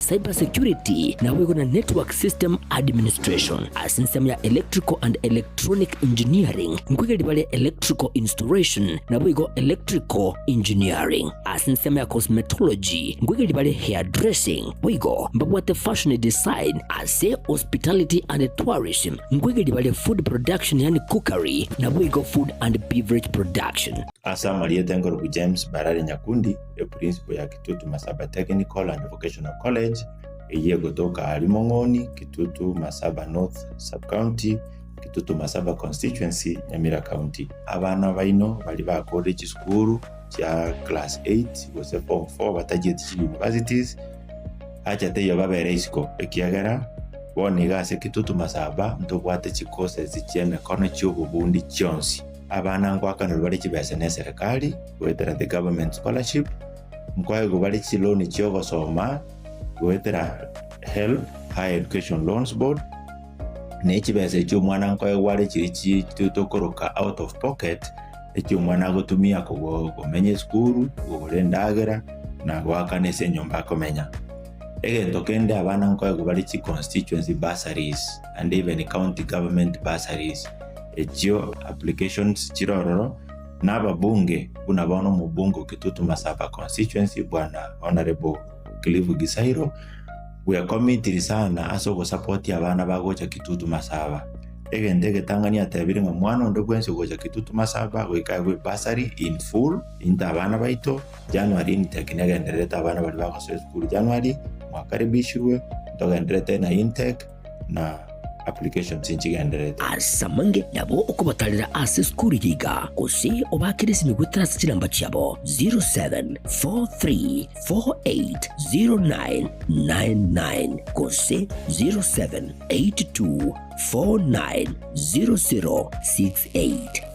Cyber Security naboigo na Network System Administration. Ase ensemo ya Electrical and Electronic Engineering nkoigereria bare Electrical Installation naboigo Electrical Engineering. Ase ensemo ya Cosmetology nkoigereria bare Hairdressing boigo mbabwate Fashion Design. Ase Hospitality and Tourism nkoigereria bare Food Production yaani Cookery naboigo Food and Beverage Production. Ase amarieta enkorokwa James Barari Nyakundi, eprincipo ya Kitutu Masaba Technical and Vocational College, eyio egotoka aaria Mong'oni, Kitutu Masaba North Sub-County, Kitutu Masaba Constituency, Nyamira County. Abana baino baria bakorire chisukuru chia class eight gose form four batachieti chi universities, acha teiyo babere isiko ekiagera bono iga ase Kitutu Masaba ntobwate chi courses chi'emekono chi'obobundi chionsi. Abana ngoakanerwa bare chibesa neserekari goetera the government scholarship, nkoegwa bare chiloni chi'ogosoma goetera HELB, Higher Education Loans Board, ne chibesa echio omwana nkoegwa are chiria chi tokoroka out of pocket, echio omwana agotumia kogo komenya esukuru, kogora endagera, na goakana ase enyomba akomenya. Egento kende abana nkoegwa bare chi constituency bursaries and even county government bursaries. Echio applications chire ororo na ababunge buna bono omobunge o Kitutu Masaba constituency bwana Honourable Cliff Gisairo bwekomitiri sana ase ogosapotia abana bagocha Kitutu Masaba. Egento egetang'ani atebire ng'a mwana onde bwensi ogocha Kitutu Masaba goika aegwe ebursary in full into abana baito January intake negendererete abana baria bagosoa esukuru January mwakaribishirwe ntogendererete na intake na applications nchigendererete. Ase amange nabo okobatarera ase esukuru eye iga, gose obaakere esimi goetera ase chinamba chiabo 0743480999 gose 0782490068.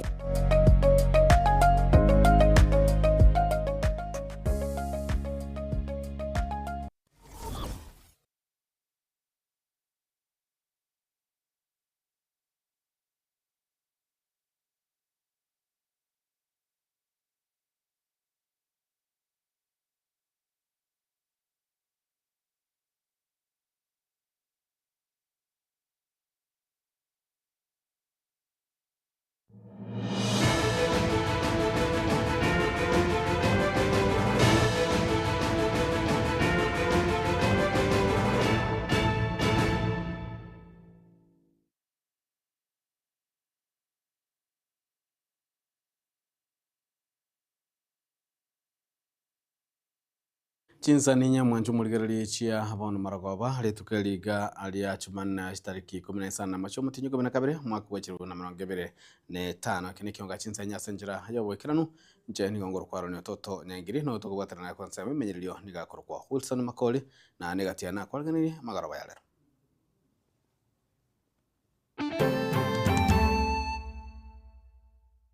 Chinsani nyamwancho morigererie chia bono marogoba, rituko eri iga ria Jumanne chitariki ikomi na isano na imo chi'omotienyi ikomi na kabere, omwaka bwa chilifu na emerongo ebere na etano. Eke nekionga chinsani ase enchera y'oboikeranu, inche nigo ngorokwa Aaron Ototo Nyaingiri, noyo tokobwaterana naye konsemo emenyererio nigo akorokwa Wilson Makori, na niga tiana akwareganirie amagoroba ya rero.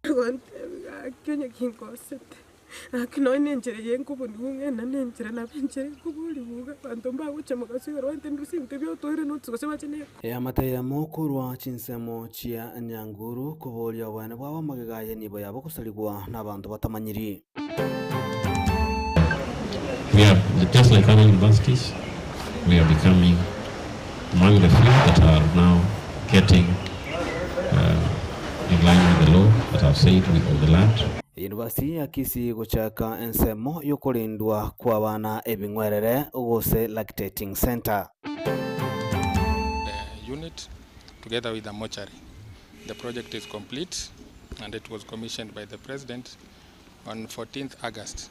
Agontebia, Gaki onye gingosete, gaki nonya na enchera eye nkobonigwa ng'enda na enchera nabo enchera nkoborigwa iga, abanto mbagocha mogaso igoro bante ndusie ebinto ebio otoire notes gose bache ne. Eamate eyemo korwa chinsemo chia Nyanguru koboria oboene bwabo amagega y'enibo yabo gosarigwa n'abanto batamanyiri. We are just like other universities, we are becoming among the few that are now getting uh, in line with the law that I've said with all the land. University ya Kisii gochaka ensemo y'okorendwa kw'abana ebing'werere gose lactating centre. The unit together with the mortuary. The project is complete and it was commissioned by the president on 14th August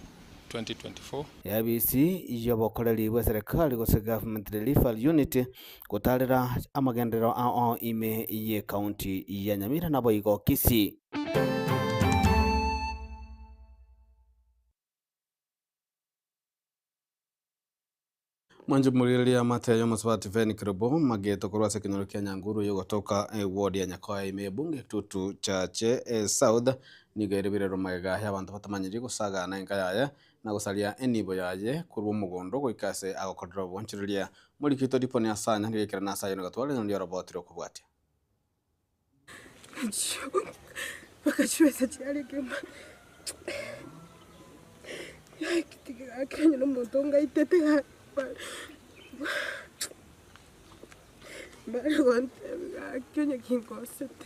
2024. Eabisi y'obokoreri bw'eserekari gose Government Delivery Unit gotarera amagenderero ao ime y'ecounty ya Nyamira naboigo Kisii. Mwanche morigereria amate y'omosubati Ven Kerubo mageto korwa ase ekenyoro kia Nyanguru yogotoka eward ya Nyakoe ime y'ebunge Kitutu Chache South nigo ere birero magega y'abanto batamanyiri gosagana enka yaye na gosaria enibo yaye korwa omogondo goika ase agokorera obonchoreria. Morikito Diponi Asanya nigo ekerana ase ayio nigo tware ng'a rioroboti rokobwatia. Mpaka chibesa chiarenge ma gaki tiga gaki onye nomonto ongaitete gaki. Mbare gontebia gaki onye kinkosete,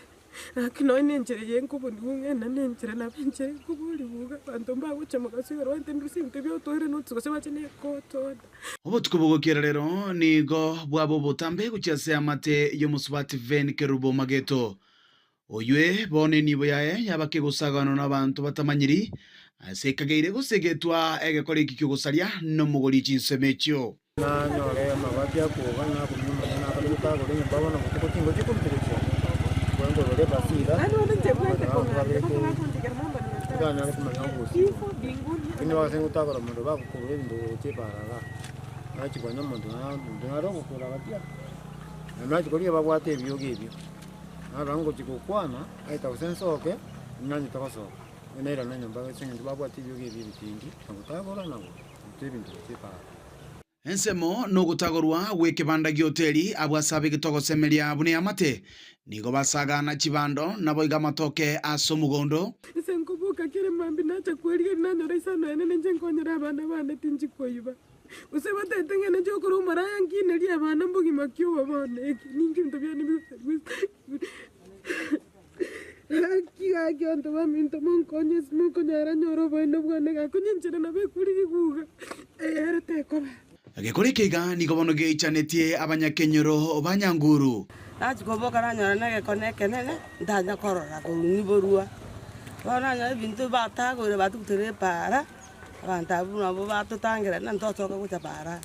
gaki nonye na enchera eye nkoboniwa ng'enda na enchera nabo enchera nkoboriwa iga abanto mbagocha mogaso igoro baete ndusie ebinto ebio otoire notes gose bache na ecourt order. Obotuko bogokiera rero nigo bwaba obotambe gochia ase amate y'omosubati Ven Kerubo Mageto. Oywe bono enibo yaye yaba kegosaganwa nabanto batamanyiri, ase ekageire gose egetwa egekora eki ki'ogosaria nomogori chinsemo echio. Nanyore amabati akoga, nakumia Omonene akabeka agoro enyomba bono botuko tingochia korwa gochia igo nkorora ebasi iga, abanto babeke totanyare komanya obosio lakini bagose ngotagora omonto bagokobora ebinto gochia ebara igaa, nachia konya omonto omonto nare ogokora agatia, naende nachia koria babwate ebioge ebio. Narora ngochia gokwana, aete gose nsoke, nanyete gosoka, nairana nyomba ase eng'encho babwate ebioge ebio ebitindi, na gotagora na goita ebinto gochia epaara. Ensemo nogotagorwa gw'ekebanda gi'hoteli abwo ase abegete ogosemeria buna eamate, nigo basagana chibando naboigo amatoke ase omogondo. Ase nkoboka kera mambia nacha kwerigeria nanyora isano yane ninche nkonyore abana bane tinchi koiba. Gose batete ng'a ninche okore omoraya nkinerie abana mbogima ki obo bono eki ninki ebinto biane bigosarigwa Gaki gaki abanto baminto monkonye ase mokonyara nyore oboene bwane gaki onye enchera nabo ekure riguga ere tekoba. Egekora eke iga nigo bono geichanetie abanyakenyoro ba Nyanguru. Nachia koboka nanyora negekone ekenene, ntanya korora korwa nyiborwa. Bono nanyora ebinto batagoire batugutere epaara. Abanto abwo nabwo batotangera, na ntosoka gocha para.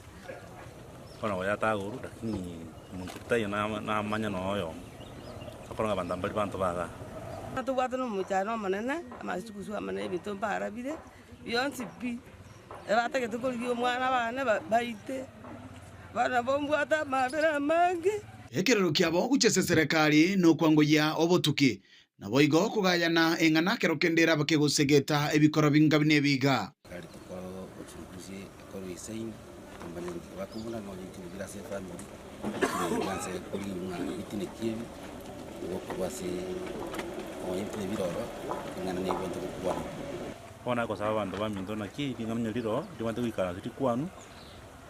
Bono oyo atagorwa, lakini omonto taiyo namanya nonya oyomo, akorora ng'a abanto mbari banto ba igaa. Tobwate nomochando omonene, amasugusu amanene, ebinto mbarabire bionsi pi, ebatagete korigia omwana bane baite, bono nabo mbwate amabera amange. Ekerero kiabo gochia ase eserekari nokwangoyia obotuki, Naboigo kogayana eng'ana kero kende eraba kegosegeta ebikoro binga buna ebiga. Gari tokora uchunguzi ekorwa isaini tomanye nki bakobuna nonye intwe bire ase efamiri nse korigia ng'a ebitine ki ebi gokorwa ase nonye ebitine bire ororo eng'ana nigo ebwenerete gokwanwa. Bono nagosaba abanto baminto naki ring'ana rire oo ribwenerete goikaransa rikwanwe,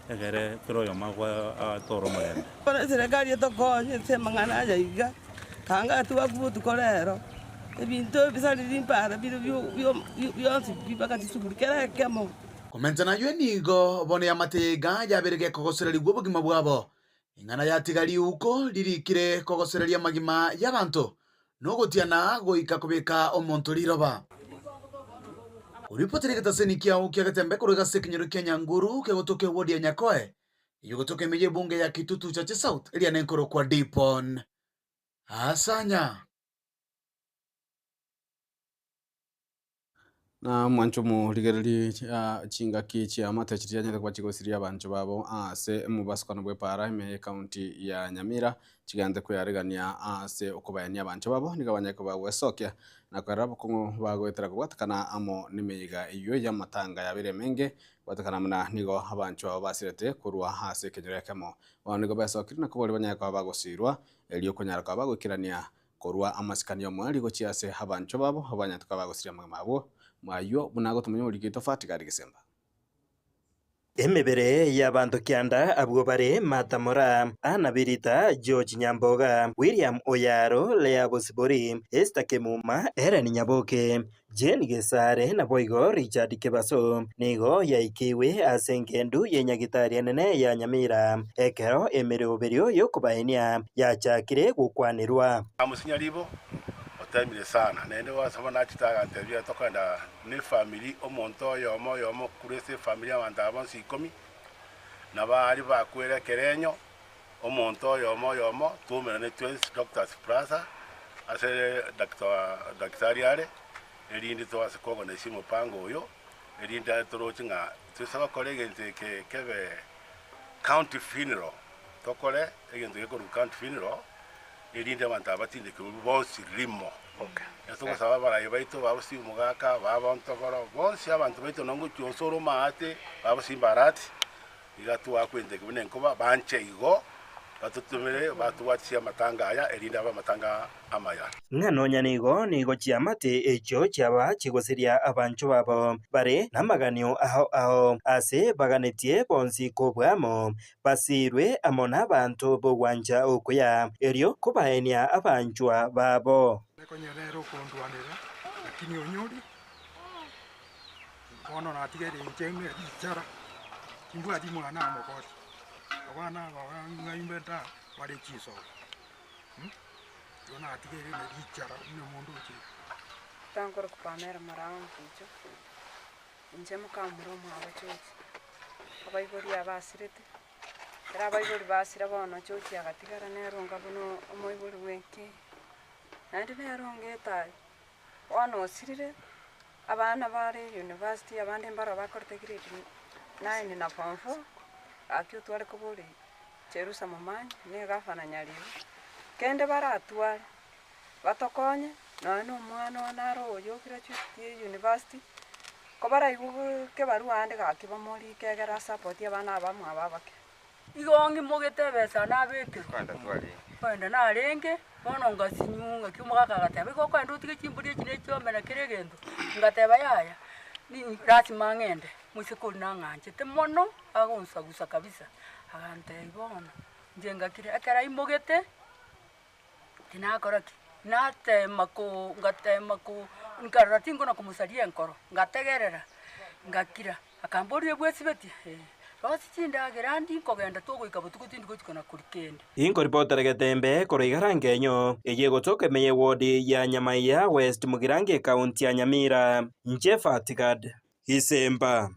egere kera oyomo agwe atore omorembe. Bono eserekari etokonye ase amang'ana aya iga, kanga twakwa botuko rero, ebinto ebisariri mpara bire bionsi pi mpaka chisukuru kera ekemo. Komenta nayio nigo bono eamate ya iga yabeire gekogosererigwa obogima bwabo, ing'ana yatiga riuko ririkire kogosereria amagima y'abanto, nogotiana goika kobeka omonto riroba. Oripoti rigetaseni kiao kia Getembe korwa egasi ekenyoro kia Nyanguru kegotoka ewodi ya Nyakoe, eyio gotoka ime y'ebunge ya Kitutu Chache South eria nenkorokwa Dipon Asanya. Na mwanche omorigererie chingaki chi'amate chiria chianyarete koba chigosiria abanto babo ase omobasukano bw'epaara ime y'ecounty ya Nyamira, chigente kwearegania ase okobaenia abanto babo, nigo banyare koba gwesokia na kwerora obokong'u bagoetera kobwatekana amo nemeyega eyio y'amatanga yabeire emenge, kobwatekana buna nigo abanto abo basirete korwa ase ekenyoro ekemo. Bono nigo besokirie na koboria banyare koba bagosirwa, erio konyara koba bagoikerania Korwa amasikani y'omoerio gochia ase abanchwa babo, abanyatuko abagosiria amagima abo, ayio buna agotomanya omoriki oito Fatigari Gesemba. Emebere y'abanto kianda abwo bare Martha Moraa, Anna Birita, George Nyamboga, William Oyaro, Leah Bosibori, Esther Kemuma, Hellen Nyaboke, Jane Gesare naboigo Richard Kebaso nigo yaikigwe ase engendu y'enyagitari enene ya Nyamira ekero emeroberio y'okobaenia yachakire gokwanerwa. Amusinya ribo, otemire sana, naende gwasoma nachete agantebia tokogenda nefamiri omonto oyomo oyomo korwa ase efamiri abanto aba bonsi ikomi, nabo aria bakwere ekerenyo, Omonto oyomo oyomo twaumerane twensi Doctors Plaza ase Doctor Daktari are, erinde toase koorganise omopango oyo, erinde aye toroche ng'a toise gokora egento eke kebe county funeral, tokore egento gekorokwa county funeral, erinde abanto aba batindekirwe bonsi rimo. Togosaba abarai baito ba Bosi Omogaka, ba Bontogoro, bonsi abanto baito nonye ngochia ase ore omaate, ba Bosi Mbarati, Iga twakwenteke buna enkoba, banche igo, Batotomere batobwatisie amatanga aya, erinde abe amatanga amaya. Ng'a nonya nigo nigo chiamate echio chiaba chigosiria abanchwa babo bare namaganio ao ao, ase baganetie bonsi kobua amo, basirwe amo nabanto b'ogwancha okuya, erio kobaenia abanchwa babo. Konya nere okondwanera, lakini onyori, bono natigaire inche ng'a richara, timbwati mwana amokori, abana aba ng'a imbe nda bare chinsobo igo natigaire ne richara buna omonto ochire. Tankore kopamera moraa omoticho, inche mokamura omwabo chochi, abaibori aba asirete, ekero abaibori basira bono chochi agatigara nere onga buna omoibori bwa enka eye. Naende nere onga etari, bono osirire, abana bare university abande mbaro bakorete grade nine na form four, gaki otware koboria Jerusa Momanyi, na egavana Nyaribo, kende baratware, batokonye, nonye na omwana one naro oyo ograduatetie university, ko baraigwe kebarua ande gaki bamorike egere asapoti abana aba mwabo abake. Igo ng'imogete ebesa nabekerwa, nkoenda narenge, bono ngasinywa ng'aki omogaka agateba, igo okoenda otige chimbori echi na echiombe na kera egento, ngateba yaya, ni lasima ng'ende, moiseke oria nang'anchete mono, agonsagusa kabisa, agantebia bono, inche ngakira, ekero aimogete, tinakora ki, natema ko ngatema ko nkarora tingona komosaria enkoro, ngategerera, ngakira. Akamboria, Bwesibetie? Ee. Rosia chindagera andi nkogenda togoika botuko tindi gochika na koria kende. Inkoripotera getembe korwa igara ngenyo eye egotoka ime y'ewodi ya Nyamaiya West Mugirango ekaunti ya Nyamira. Inche Fatigad Gisemba.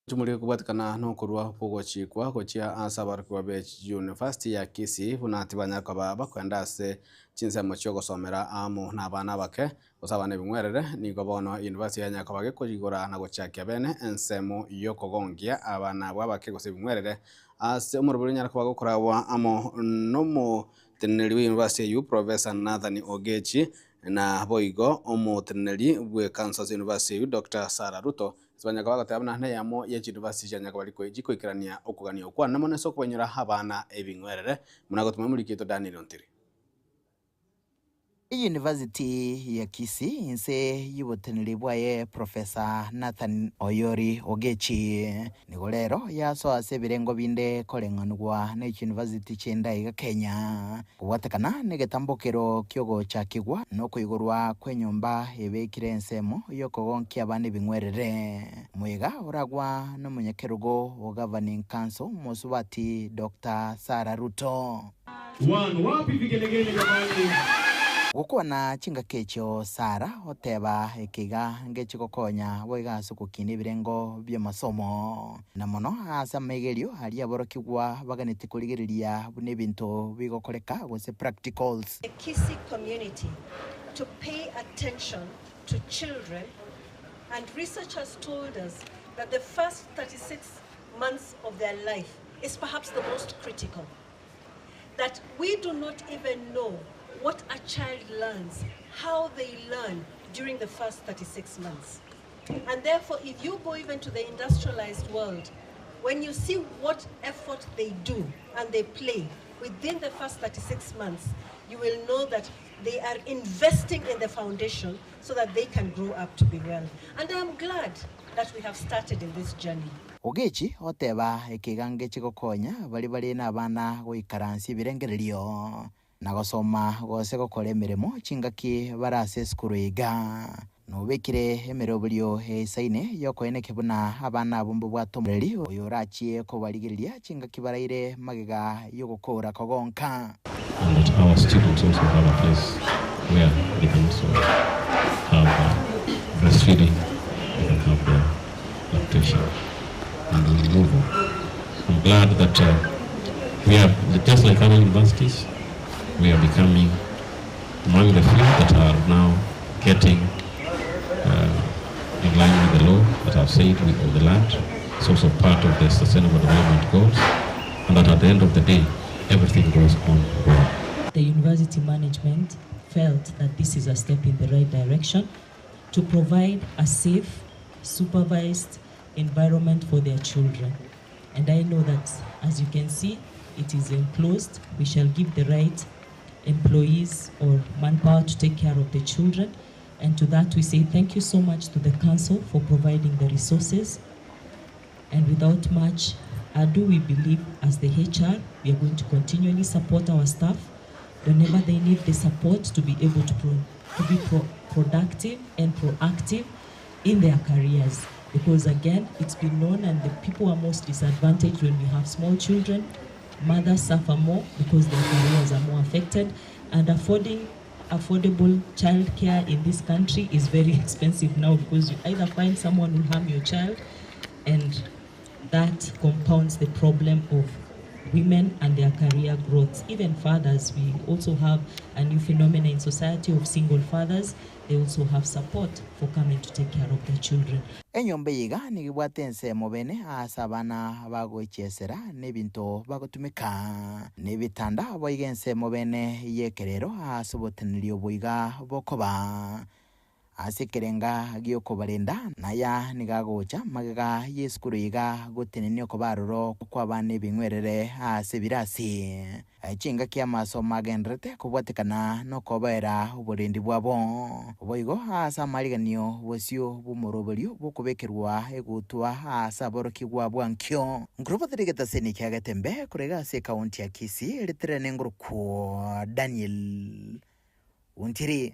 Chimorike kobwatikana nokorua kw'ogochikwa gochia ase abarokigwa be University ya Kisii buna tibanyara koba bakoenda ase chinsemo chi'ogosomera amo nabana abake gose abana ebing'werere. Nigo bono University yanyara koba gekoigora na gochakia bene ensemo y'okogongia abana abwo abake gose ebing'werere ase omoroberi onyare koba gokoragwa amo nomoteneneri bwe University eyio Professor Nathan Ogechi na boigo omoteneneri bwe Council ase University eyio Doctor Sarah Ruto. Ase banyaka bagoteba buna neyamo ye chiyunivasiti chia nyaka bari chikoikerania okogania okwane mono ase okobainyora abana ebing'werere, buna gotuma omoriki oito Daniel Ontiri. Eyunivasiti ya Kisii inse y'oboteneneri bwaye Professor Nathan Oyori Ogechi nigo rero yasoa ase ebirengo binde koreng'anigwa ne chiyunivasiti chinde aiga Kenya Kobwatekana negetambokero ki'ogochakigwa nokoigorwa kw'enyomba ebekire ensemo y'okogonkia abana ebing'werere, moyega oragwa nomonyakerogo o Governing Council Mosubati Doctor Sarah Ruto. One, wapi vigelegele jamani? Gokwana chingaki echio Sarah oteba ekeiga ngechigokonya boigo ase ogokina ebirengo bi'amasomo. Na mono ase amaigerio aria aborokigwa baganetie korigereria buna ebinto bigokoreka gose practicals. The Kisii community to pay attention to children and research has told us that the first 36 months of their life is perhaps the most critical. That we do not even know what a child learns, how they learn during the first 36 months. And therefore, if you go even to the industrialized world, when you see what effort they do and they play within the first 36 months, you will know that they are investing in the foundation so that they can grow up to be well. And I'm glad that we have started in this journey. Ogechi oteba ekegango chigokonya baria bare nabana goikaransia ebirengererio na gosoma gose gokora emeremo chingaki bare ase esukuru iga. Nobekire emeroberio eisaine y'okoenekia buna abana abwo mbabwate omoreri oyo orachie kobarigereria chingaki baraire magega y'ogokoora kogonka. And that our students also have a place where they can also have breastfeeding, they can have their lactation and we move on. I'm glad that we are, just like other universities, we are becoming among the few that are now getting in line with the law that I've said with all the land. It's also part of the Sustainable Development Goals, and that at the end of the day, everything goes on well. The university management felt that this is a step in the right direction to provide a safe, supervised environment for their children. And I know that, as you can see, it is enclosed. We shall give the right employees or manpower to take care of the children. And to that we say thank you so much to the council for providing the resources. And without much ado, we believe as the HR, we are going to continually support our staff whenever they need the support to be able to, pro, to be pro, productive and proactive in their careers. Because again, it's been known and the people are most disadvantaged when we have small children. Mothers suffer more because their careers are more affected and affording affordable childcare in this country is very expensive now because you either find someone who harm your child and that compounds the problem of women and their career growth. Even fathers, we also have a new phenomenon in society of single fathers. They also have support for coming to take care of their children. Enyomba eye iga nigo ebwate ensemo bene aase abana bagochiesera na ebinto bagotumeka, na ebitanda boigo ensemo bene y'ekerero aase oboteneneri obo iga bokoba. Ase ekerenga gi'okobarenda, na aya nigo agocha magega y'esukuru iga gotenenia okoba aroro kw'abana ebing'werere ase ebirasi. Chingaki amasomo agendererete kobwatekana nokobaera oborendi bwabo. Boigo ase amariganio bosio bw'omoroberio bw'okobekerwa egutwa ase aborokigwa bwankio. Nkorobotire egetaseni kia Getembe korega ase ekaunti ya Kisii ritere nengorokwo Daniel Ontiri.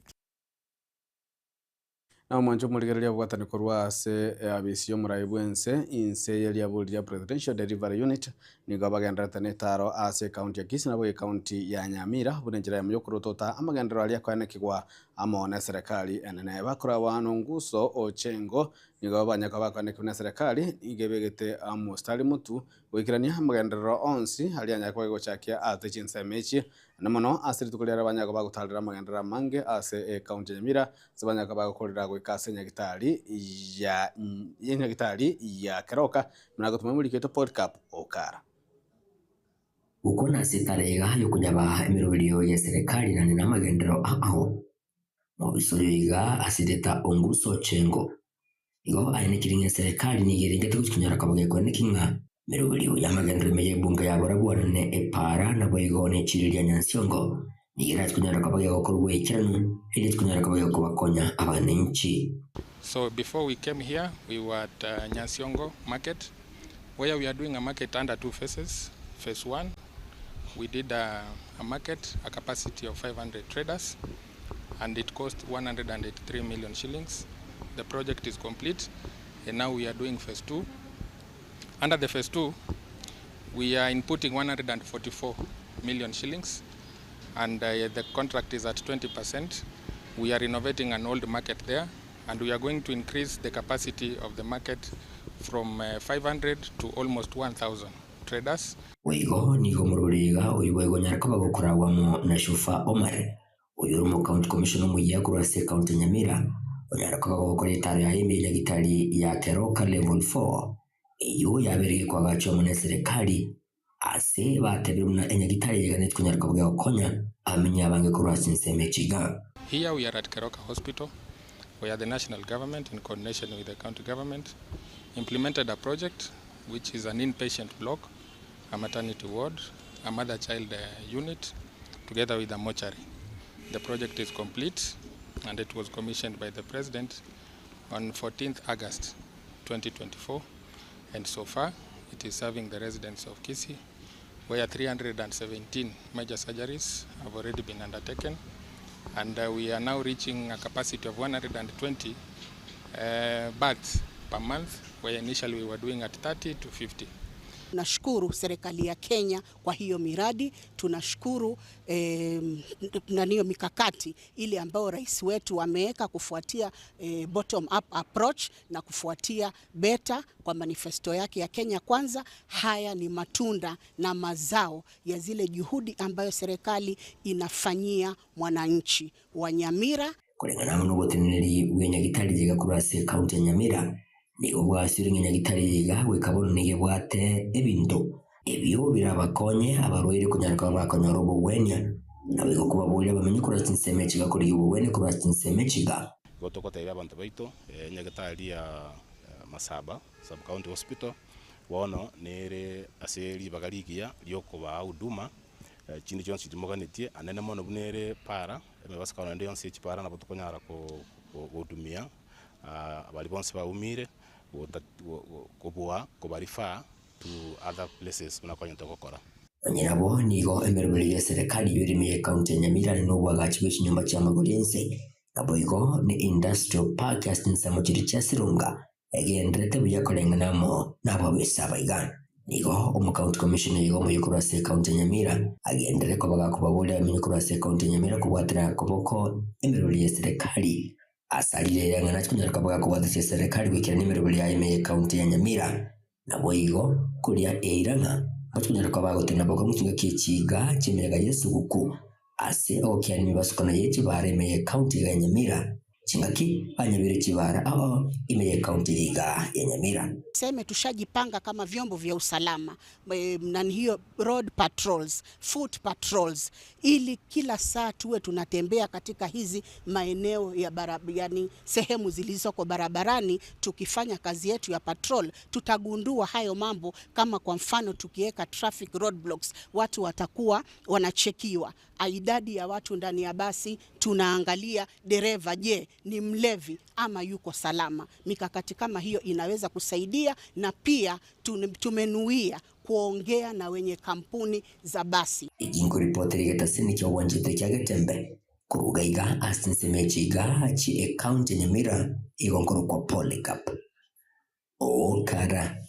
Na omwancho omorigereria obwatani korwa ase eabisi y'omorai bw'ense inse ye riaburi ria Presidential Delivery Unit nigo bagendererete netaro ase ekaunti ya Kisii nabo ekaunti ya Nyamira buna enchera eyemo yokorotota amagenderero aria akoenekigwa amo neserekari enene. Bakoragwa Nonguso Ochengo nigo banyaka bakoenekigwa neserekari nigo ebegete omostari motu goikerania amagenderero onsi aria anyare koba gegochakia ase chinsemo echi Na mono ase rituko riaria banyare koba bagotaarera amagenderero amange ase ekaunti ya Nyamira, ase banyare koba bagokorera goika ase enyagitari ya enyagitari ya Keroka, buna gotuma omoriki oito Polycarp Okara. Gokwana ase etara iga yokonyaba emeroberio y'eserekari naende namagenderero ao. Mobisa oyo iga asirete Onguso Ochengo. Igo aenekire ng'a eserekari nigo erengete gochia konyora koba gekoeneki ng'a meroberio y'amagenderero ime y'ebunge ya barabwo ne epaara naboigo ne chiira ria Nyansiongo nigo erache konyora koba gegokorwa goikeranu erio eche konyora koba gekobakonya abananchi. So before we came here we were at Nyansiongo market where we are doing a market under two phases, phase one we did a, a market a capacity of 500 traders and it cost 183 million shillings. The project is complete and now we are doing phase two. Under the phase two, we are inputting 144 million shillings and the contract is at 20%. We are renovating an old market there and we are going to increase the capacity of the market from 500 to almost 1,000 traders. Boigo nigo omorwori iga oyio boigo onyare koba gokoragwa amo na Shufa Omar, oyio ore omocounty commissioner omoyia korwa ase ecounty ya Nyamira, onyare koba gogokora etaro yaye ime yenyagitari ya Keroka level 4, eyio yabeire gekoagachwa amo neserekari ase batebire buna enyagitari eye eganetie konyara koba gegokonya abamenyi abange korwa ase ensemo echi iga. Here we are at Keroka Hospital where the national government in coordination with the county government implemented a project which is an inpatient block, a maternity ward, a mother-child unit together with a mortuary. The project is complete and it was commissioned by the president on 14th August 2024 and so far it is serving the residents of Kisii where 317 major surgeries have already been undertaken and we are now reaching a capacity of 120 births per month where initially we were doing at 30 to 50. Tunashukuru serikali ya Kenya kwa hiyo miradi, tunashukuru naniyo mikakati ile ambayo rais wetu ameweka kufuatia bottom up approach na kufuatia beta kwa manifesto yake ya Kenya Kwanza. Haya ni matunda na mazao ya zile juhudi ambayo serikali inafanyia mwananchi wa Nyamira. Koreng'ana amo noboteneneri bw'enyagitari yiga korwa ase ekaunti ya Nyamira, nigo bwasire ng'a enyagitari yiga goika bono nigo ebwate ebinto ebio birabakonye abarwaire konyara koba bakonyora obogwenia, naboigo kobaboria abamenyi korwa chinsemo echiga korigia obogwenia korwa chinsemo echiga. Igo togotebia abanto baito, enyagitari ya Masaba Sub County Hospital, bono nere ase ribaga rigiya riokobaa huduma chinde chionsi chimoganetie, anene mono buna ere para, emebasukano ende yonsi ya chipara nabo tokonyara ko gohudumia baria bonsi baumire gota kobua koba refer to other places buna konya togokora. Onye nabo, nigo emeroberi y'eserekari y'erimi y'ecounty ya Nyamira are nobwagachi bwe chinyomba chi'amagoro y'ense, naboigo ne Industrial Park ase chinsemo chiria chia Sironga egendererete buya koreng'ana amo nababisa aba iga. Nigo omocounty commissioner iga omoyia korwa ase ecounty ya Nyamira agenderere koba gakobaboria abamenyi korwa ase ecounty ya Nyamira kobwatera koboko emeroberi y'eserekari ase arire ere ng'a nache konyara koba gakobwatisia eserekari goikerania emeroberi yaye ime y'ecounty ya Nyamira. Naboigo koria eira ng'a mbache konyara koba bagotenena bokong'u chingaki echiga chi'emeyega y'esuguku ase ogokiania emebasukano ye chibara ime y'ecounty iga ya Nyamira, chingaki banyabire chibara ao ime y'ecounty eye iga ya Nyamira. Tuseme tushajipanga kama vyombo vya usalama nani hiyo road patrols, foot patrols ili kila saa tuwe tunatembea katika hizi maeneo ya barab, yani sehemu zilizoko barabarani. Tukifanya kazi yetu ya patrol tutagundua hayo mambo, kama kwa mfano tukiweka traffic roadblocks, watu watakuwa wanachekiwa idadi ya watu ndani ya basi, tunaangalia dereva, je, ni mlevi ama yuko salama. Mikakati kama hiyo inaweza kusaidia, na pia tumenuia kuongea na wenye kampuni za basi. Eginkoripotera egetasini kia obwanchete kia Getembe koruga iga ase ensemo ya chiga chie ecounty ya Nyamira igo nkorokwa Polycarp Okara.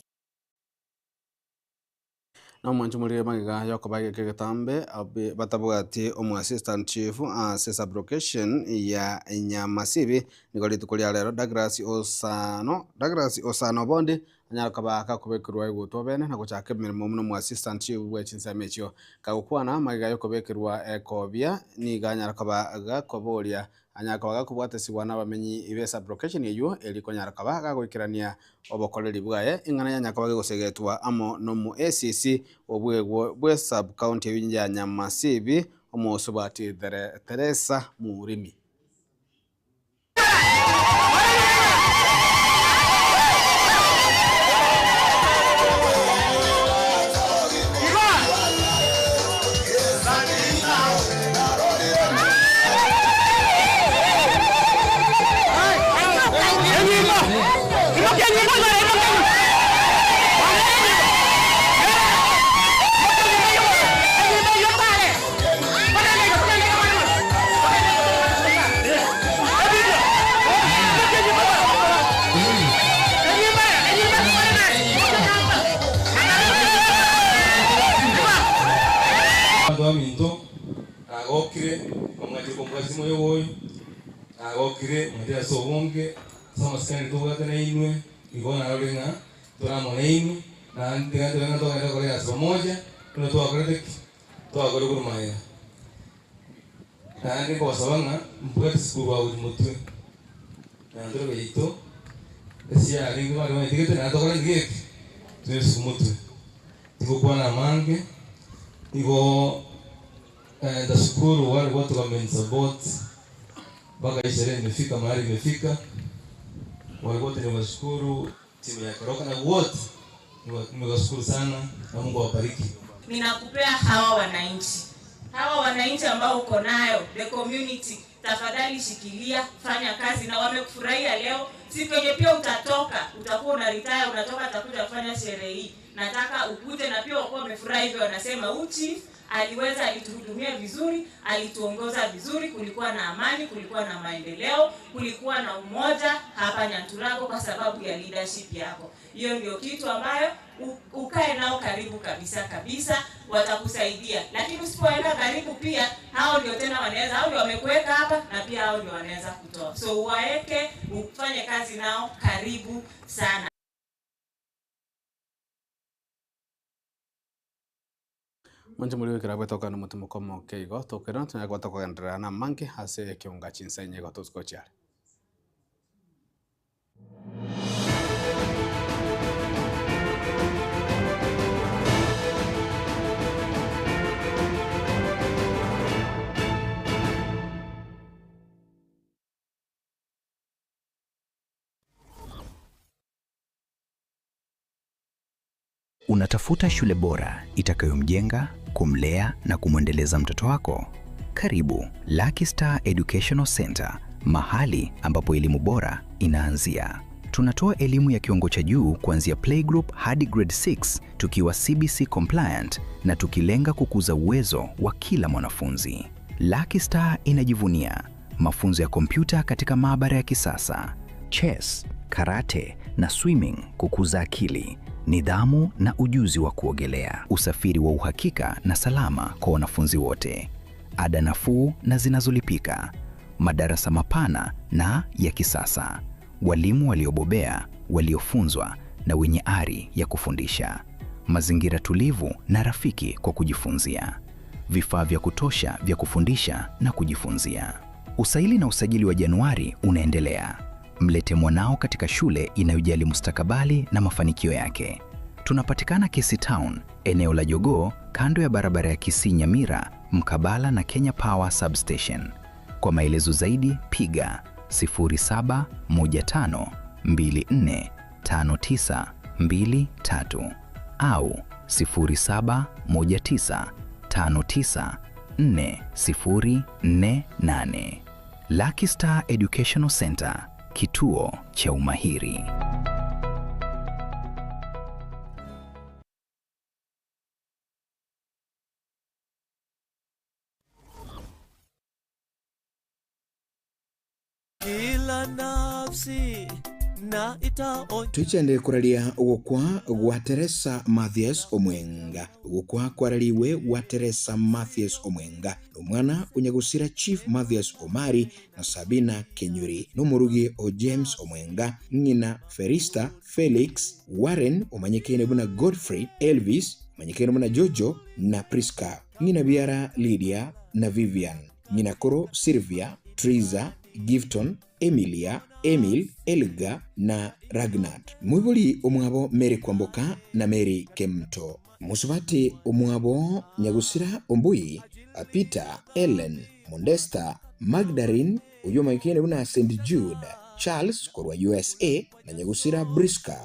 Na omwancho morire magega yokoba egeka egetambe abe batabwati omo assistant chief ase sublocation ya Nyamasibi nigo rituko ria rero Douglas Osano Douglas Osano Obondi anyare koba gakobekerwa egutwa bene na gochaka emeremo buna omo assistant chief bwe chinsemo echio. Kagokwana magega yokobekerwa ekobia nigo anyare koba gakoboria anyare koba gakobwatesiwa na abamenyi be sublocation eywo eri konyara koba gagoikerania obokoreri bwaye eng'ana yanya koba gegosegetwa amo na omo ACC obwegwo bwe sub county eywo ya Nyamasibi omosubati Teresa Murimi. Abanto baminto, nagokire omwanchire kombwatisia moyo oyo, nagokire mwanchire ase obonge, ase amasikani tobwate nainwe, igo narorire ng'a tore amo nainwe, naende tiga ntobe ng'a togende gokora egasi pamoja, buna twakorete ki? Twakore korwa magega. Naende nkobasaba ng'a mbwate sikuru agochia motwe, na ntorobe yaito, ase yarenge bare banyetigete naende tokore nki geki? Toesuku motwe. Tigokwana amange, igo nitashukuru wale wote wamenisupport mpaka hii sherehe imefika mahali imefika. Wale wote niwashukuru, timu ya Keroka na wote nimewashukuru sana na Mungu awabariki. Ninakupea hawa wananchi, hawa wananchi ambao uko nayo the community, tafadhali shikilia, fanya kazi na wamekufurahia leo. Siku yenye pia utatoka, utakuwa una retire, unatoka, utakuja kufanya sherehe hii, nataka ukuje na pia wakuwa wamefurahi hivyo, wanasema huyu chief aliweza, alituhudumia vizuri, alituongoza vizuri, kulikuwa na amani, kulikuwa na maendeleo, kulikuwa na umoja hapa Nyanturago kwa sababu ya leadership yako. Hiyo ndio kitu ambayo ukae nao karibu kabisa kabisa, watakusaidia. Lakini usipoenda karibu pia, hao ndio tena wanaweza, hao ndio wamekuweka hapa na pia hao ndio wanaweza kutoa. So uwaeke, ufanye kazi nao karibu sana. Mwanche muri wikira bwetoka na motimo komo keigo tokera tunyaka gwatokogenderera na manke ase ekiunga chinsenye igo tosikochiare. Unatafuta shule bora itakayomjenga, kumlea na kumwendeleza mtoto wako? Karibu Lucky Star Educational Center, mahali ambapo elimu bora inaanzia. Tunatoa elimu ya kiwango cha juu kuanzia playgroup hadi grade 6 tukiwa CBC compliant na tukilenga kukuza uwezo wa kila mwanafunzi. Lucky Star inajivunia mafunzo ya kompyuta katika maabara ya kisasa, chess, karate na swimming kukuza akili, nidhamu na ujuzi wa kuogelea, usafiri wa uhakika na salama kwa wanafunzi wote, ada nafuu na zinazolipika, madarasa mapana na ya kisasa, walimu waliobobea, waliofunzwa na wenye ari ya kufundisha, mazingira tulivu na rafiki kwa kujifunzia, vifaa vya kutosha vya kufundisha na kujifunzia. Usaili na usajili wa Januari unaendelea. Mlete mwanao katika shule inayojali mustakabali na mafanikio yake. Tunapatikana Kisii Town, eneo la Jogoo, kando ya barabara ya Kisii Nyamira, mkabala na Kenya Power Substation. Kwa maelezo zaidi piga 0715245923 au 0719594048. Lucky Star Educational Center, kituo cha umahiri. Kila nafsi na itaonja Twichende kuraria gukwa gwa Teresa Mathias Omwenga. Gukwa kwarariwe gwa Teresa Mathias Omwenga nomwana unyagusira Chief Mathias Omari na Sabina Kenyuri nomurugi o James Omwenga, ng'ina Ferista Felix Warren omanyekene buna Godfrey Elvis omanyekene buna Jojo na Priska, ng'ina biara Lydia na Vivian, ng'ina koro Sylvia Triza Gifton Emilia Emil Elga na Ragnat. Mwibuli omwabo Mary Kwamboka na Mary Kemto. Musubati omwabo Nyagusira Ombui, Peter Ellen Mondesta Magdarin oyo omanyikiine buna St Jude Charles korwa USA na Nyagusira Briska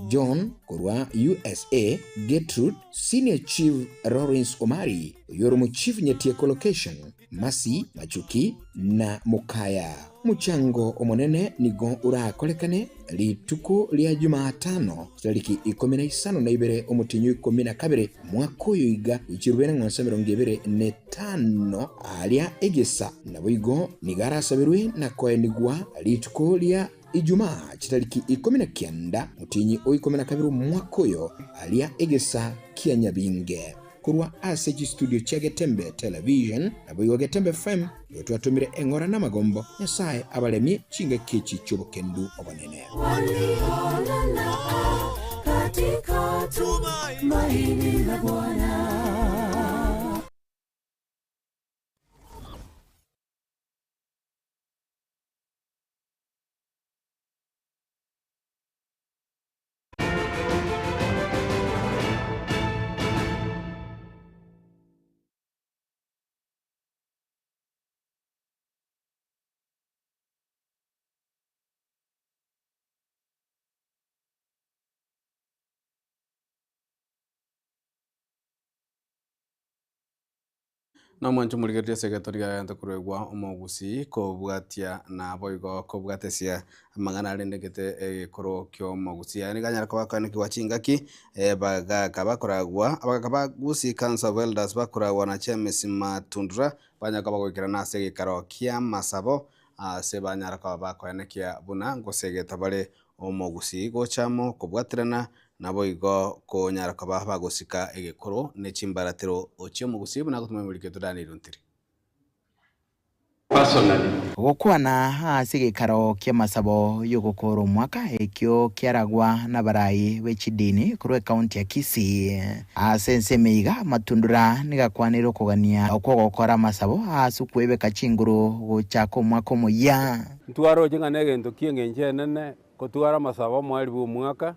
John korwa USA Gertrude Senior Chief Lawrence Omari oyoro Chief Nyetieko Location Masi Machuki na Mukaya. Muchango omonene nigo urakorekane rituko ria Jumatano tariki 15 omutinyu 12 mwaka oyo iga wikirubere ng'onsa 25 aria egesa naboigo nigarasabirwe na koenigwa rituko ria Ijumaa chitariki 19 mutinyi o 12 mwaka oyo aria egesa kia Nyabinge korwa ase chistudio chia Getembe Television naboigo Getembe FM twatumire eng'ora na magombo Nyasaye abaremie chingaki echi chiobokendu obonene. Walionana katika tumaini la Bwana. Nomwancho morigereria ase egeto rigaghenta korwegwa omogusi kobwatia naboigo kobwatesia amang'ana arendegete egekoro kia omogusi. Yaani ganyara koba koenekiwa chingaki bagaka bakoragwa abagaka ba Gusii Council of Elders bakoragwa na James Matundura banyara koba bagoikerana ase egekaro kia masabo ase banyara koba bakoenekia buna ngosegeta bare omogusi gochamo kobwaterana naboigo konyara koba bagosika egekoro ne chimbaratero ochia omogusi buna gotuma emoriketo Daniel Ontiri. Gukwana ase gikaro kia masabo yogokora omwaka ekio kiaragwa na barai be chidini korwa ekaunti ya Kisii ase ensemo iga matundura nigakwanire okogania okwogokora amasabo ase okwebeka chinguru gochaka omwaka omoyia. Ntwaroche ng'a egento kia eng'encho enene kotwara amasabo omweri bwa omwaka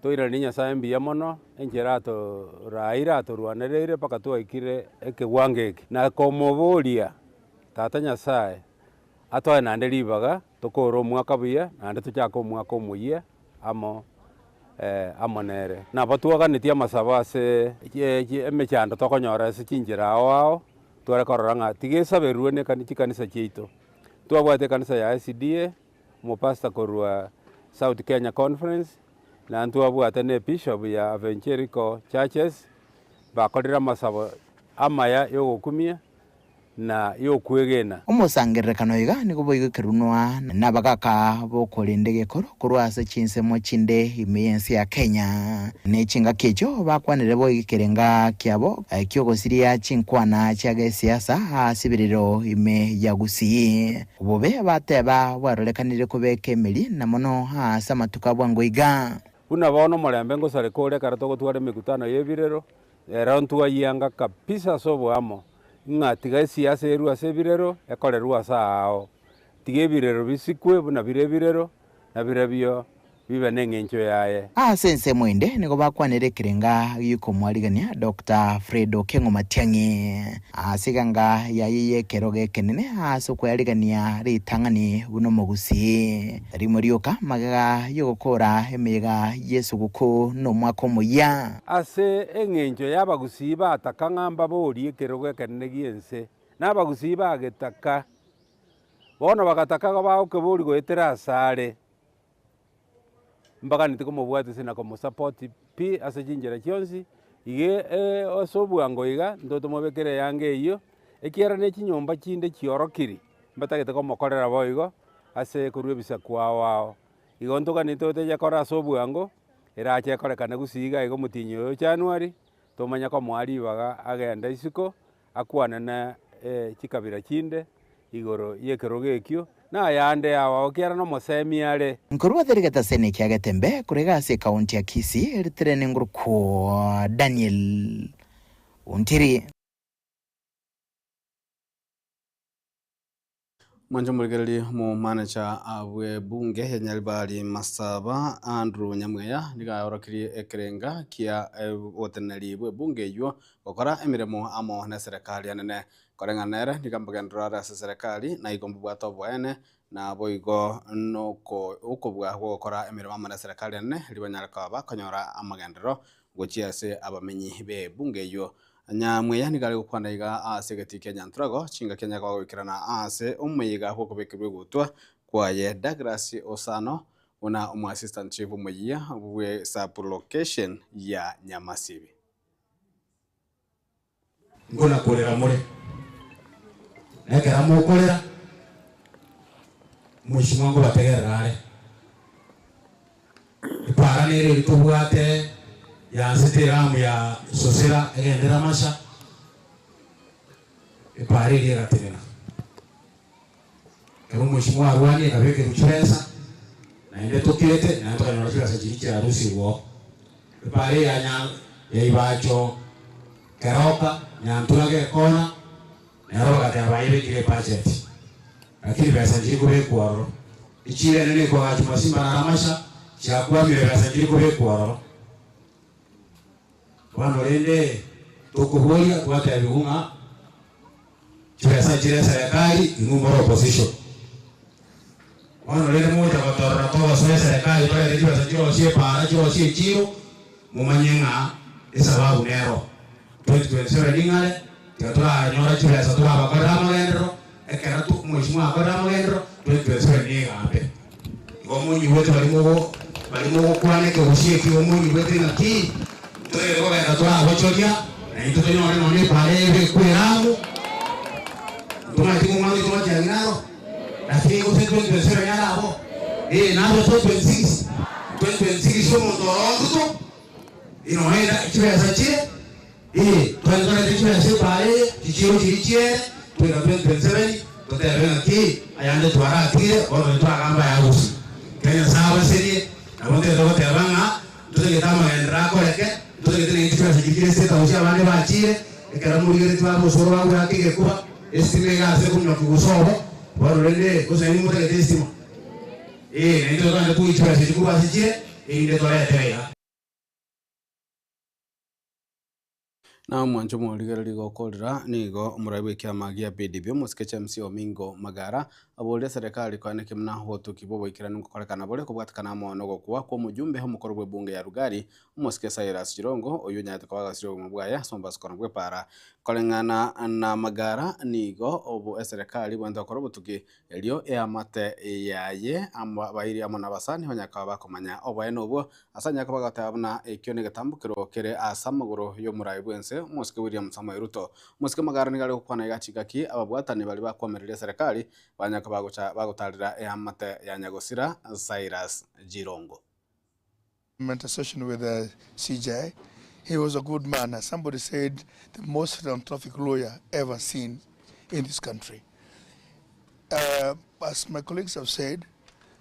toirani Nyasaye mbuya mono enchera atoraire atorwanereire mpaka twaikire ekewango eke na komoboria tata Nyasaye atoe naende ribaga tokore omwaka buya naende tochake omwaka omoyia amo amo nere. Nabo twaganetie amasabo ase emechando tokonyora ase chinchera ao ao, tware korora ng'a tiga esaberwe ne chikanisa chiaito. Twabwate ekanisa ya SDA, omopastor korwa South Kenya Conference, na ntwabwate na ebishop ya Evangelical Churches, bakorire amasabo amaya ya ogokumia na y'okwegena. Omosangererekano iga nigo boigo ekerunwa nabagaaka b'okorenda egekoro korwa ase chinsemo chinde ime y'ense ya Kenya. Ne chingaki echio bakwanire boigo ekerenga kiabo ki'ogosiria chinkwana chia gesiasa ase ebirero ime ya Gusii. Obobe bateba bwarorekanire kobeka emeri na mono ase amatuko a bwango iga. Buna bono omorembe ngosareka ore ekero togotwara emekutano y'ebirero, ero ntwayianga kabisa ase oboamo, ng'a tiga esiasa erwe ase ebirero, ekorerwe ase aao. Tiga ebirero bisikwe buna bire ebirero, na birabio bibe neng'encho yaye. Ase ensemo ende nigo bakwanire ekerenga gi'okomwarigania Doctor Fred Okengo Matiang'i ase eganga yaye y'ekerogo ekenene ase okwearigania ritang'ani buna omogusii rimo rioka magega y'ogokora emeyega y'esuguku n'omwaka omoyia. Ase engencho y'abagusii bataka ng'a mbaborie ekerogo ekenene gi'ense, na abagusii bagetaka. Bono bagataka bagokeboria goetera asare, mbaganeti komobwatia ase na komosapoti pi ase chinchera chionsi, iga ase obwango iga ntwe tomobekere eyanga eyio, ekiagera ne chinyomba chinde chiorokiri, mbatagete komokorera boigo ase korwa ebisaku ao ao. Igo ntoganeti toteche kore ase obwango, erache ekorekane gusii iga iga omotienyi oyo January, tomanye komoa ribaga agende isiko, akwane ne chikabira chinde igoro y'ekerogo ekio, na ayande ao ao, ekiagera nomosemi are. Nkorwa Therigataseni ekia Getembe korwa iga ase ekaunti ya Kisii, ritere nengurukwo Daniel Ontiri. Mwanche omorigereria omomanager bw'ebunge ya Nyaribari Masaba Andrew Nyamweya nigo aorokirie ekerenga kia oboteneneri bw'ebunge eywo gokora emeremo amo neserekari enene. Koreng'ana nere nigo ambagenderero are ase eserekari na igo mbobwate oboene naboigo noko okobua gw'ogokora emeremo amo neserekari enene ribanyare koba bakonyora amagenderero gochia ase abamenyi b'ebunge eywo. Nyamweya nigo are gokwana iga ase egetii kia Nyanturago, chingaki anyare koba goikerana ase omoyega bw'okobekerwa egutwa kwaye Douglas Osano buna omoassistant chief omoyia bwe sub-location ya Nyamasibi. Nkona-korera more, na ekero mokorera, Omweshimiwa nkobategerera are. Epaara nere eria tobwate yansete eramu ya Sosera egenderere amasha, epaara eria egatenena. Ekero Omweshimiwa arwanie ekabekerwa chibesa, naende tokirete, naende tokanyora chibesa chiria chiarusigwe oo. Epaara eye ya ya Ibacho, Keroka, Nyanturage ekona, Nero bagateba bayebekire ebacheti, lakini besa nchiri kobekwa ororo. Echiira enene ekoagachwa masimba na Ramasha chiakwamire besa nchiri kobekwa ororo. Bono rende tokoboria twatebigwa ng'a chibesa nchire eserekari inwe more opposition. Bono rende mogocha gotorora togosoa eserekari torete chibesa chirosie epaara chirosie echiiro, momanye ng'a esababu nero. 2027 ning'are, tiga toranyora chibesa torabakorere amagenderero, ekero to omweshimiwa akorire amagenderero, 2027 nigambe. Igo monyigwete baria mogo baria mogokwana ekegusii ekio igo monyigwete ng'aki, toere kogenda torabochoria, naintwe tonyore nonya epaara ebekwe eramu, ntomanyeti ng'o omwana oito Matiang'i naro? Lakini gose 2027 arabo, ee nabo 2026, 2026 omonto oro nduto, inoenda chibesa chire, ee twende torete chibesa epaara eye, chichiro chiria chiere, toika 2027 totebe ng'aki ayande twaratigire bono intwe twagamba aya gusii. Ekero Nyasae abaserie, nabo ntagete goteba ng'a ntotagete amagenderero akoreke, ntotagete naende chibesa chiria chire State House abande bachire, ekero morigeretie babe osoro bagweaka egekuba, Estima iga ase okominyokia gose obo, bono rende gose nainwe motagete estima? Ee, naintwe totagete koigwa chibesa echi korwa ase chire, erinde toretere iga. Na omwancho omorigereria gokorera nigo omorai bw'ekiama gia PDP omosike James Omingo Magara aboria eserekari koenekia buna obotuki bw'oboikeranu ngokorekana bore kobwatekana amo nogokwa kw'omojumbe omokoro bw'ebunge ya Lugari omosike Cyrus Jirongo oyio onyarete koba agasiria obogima bwaye ase omobasukano bw'epaara. Koreng'ana na Magara nigo obo eserekari ebwenerete gokora obotuki Erio eamate yaye amo abairi amo nabasani banyare koba bakomanya oboene obwo, ase anyare koba agoteba buna ekio negetambokero kere ase amagoro y'omorai bw'ense, omosike William Samoei Ruto. Omosike Magara nigo are gokwana iga chingaki ababwatani baria bakwamereria eserekari banyare koba bagocha bagotarera eamate ya nyagosira Cyrus Jirongo. Session with the CJ. He was a good man. As somebody said, the most philanthropic lawyer ever seen in this country. Uh, as my colleagues have said,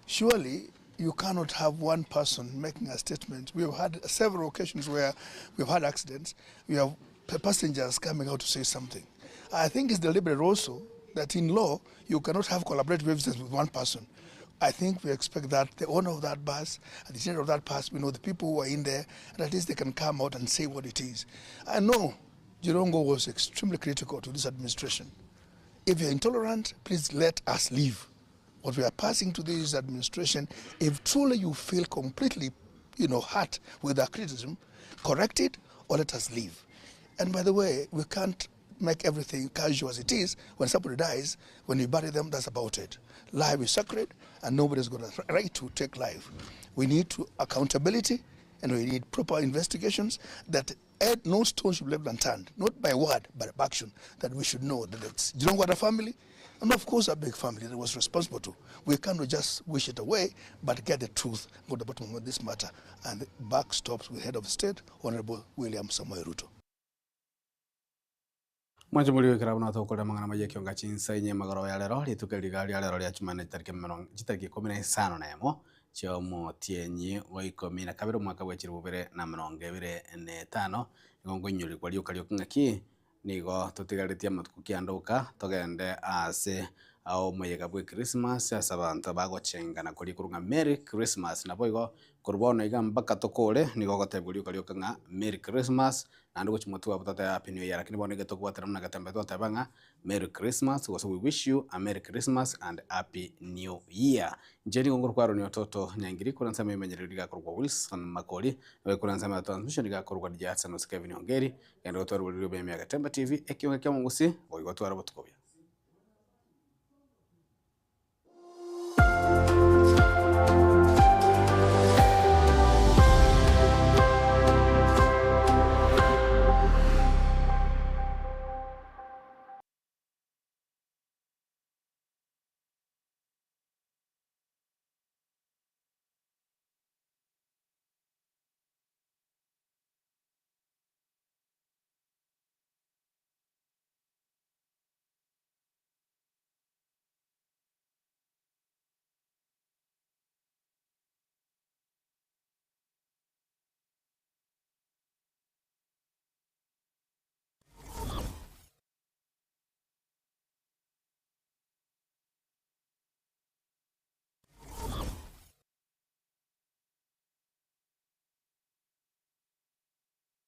surely you cannot have one person making a statement. We have had several occasions where we've had accidents. We have passengers coming out to say something. I think it's deliberate also that in law you cannot have collaborative evidence with one person. I think we expect that the owner of that bus, and the general of that bus, we know the people who are in there, and at least they can come out and say what it is. I know Jirongo was extremely critical to this administration. If you're intolerant, please let us leave. What we are passing to this administration, if truly you feel completely, you know, hurt with our criticism, correct it or let us leave. And by the way, we can't make everything casual as it is. When somebody dies, when you bury them, that's about it. Life is sacred, and nobody's got a right to take life. We need to accountability, and we need proper investigations that no stone should be left unturned, not by word, but by action, that we should know that it's Jirongwada family, and of course a big family that was responsible to. We cannot just wish it away, but get the truth, go to the bottom of this matter, and the buck stops with head of state, Honorable William Samoei Ruto. Mwanche mori goikera buna tokorera amang'ana amaya ekionga chinsa inye magoro ya rero, rituko eri riga ria rero ria Jumanne chitariki emerongo chitariki ikomi na isano na emo chia omotienyi wa ikomi na kabere omwaka bwa chilifu bibere na emerongo ebere na etano, nigo nkoinyorigwa rioka rioka ng'aki nigo totigaretie amatuko kiandoka togende ase omoyega bwa echristmas ase abanto bagochenga na koria korwa ng'a merry christmas naboigo korwa bono iga mpaka tokore nigo ogotebiwa rioka rioka ng'a merry christmas Naende gochia motwe obo totebe happy new year lakini bono iga tokobwatera buna getembe twateba ng'a merry Christmas gose we wish you a merry Christmas and happy new year. Inche nigo nkorokwa Aaron Ototo Nyangiri korwa ensemo y'emenyereri rigakorokwa Wilson Makori naboigo korwa ensemo ya transmission rigakorokwa DJ Hudson gose Kevin Ongeri genda gotwara oboriri obuya ime ya Getembe TV ekionga kia omogusii boigo twara obotuko obuya.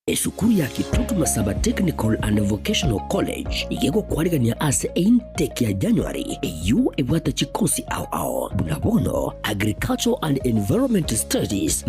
Esukuru ya Kitutu Masaba Technical and Vocational College iga egokwarigania ase eintake ya January eyio ebwate chikosi ao ao buna bono Agricultural and Environment Studies,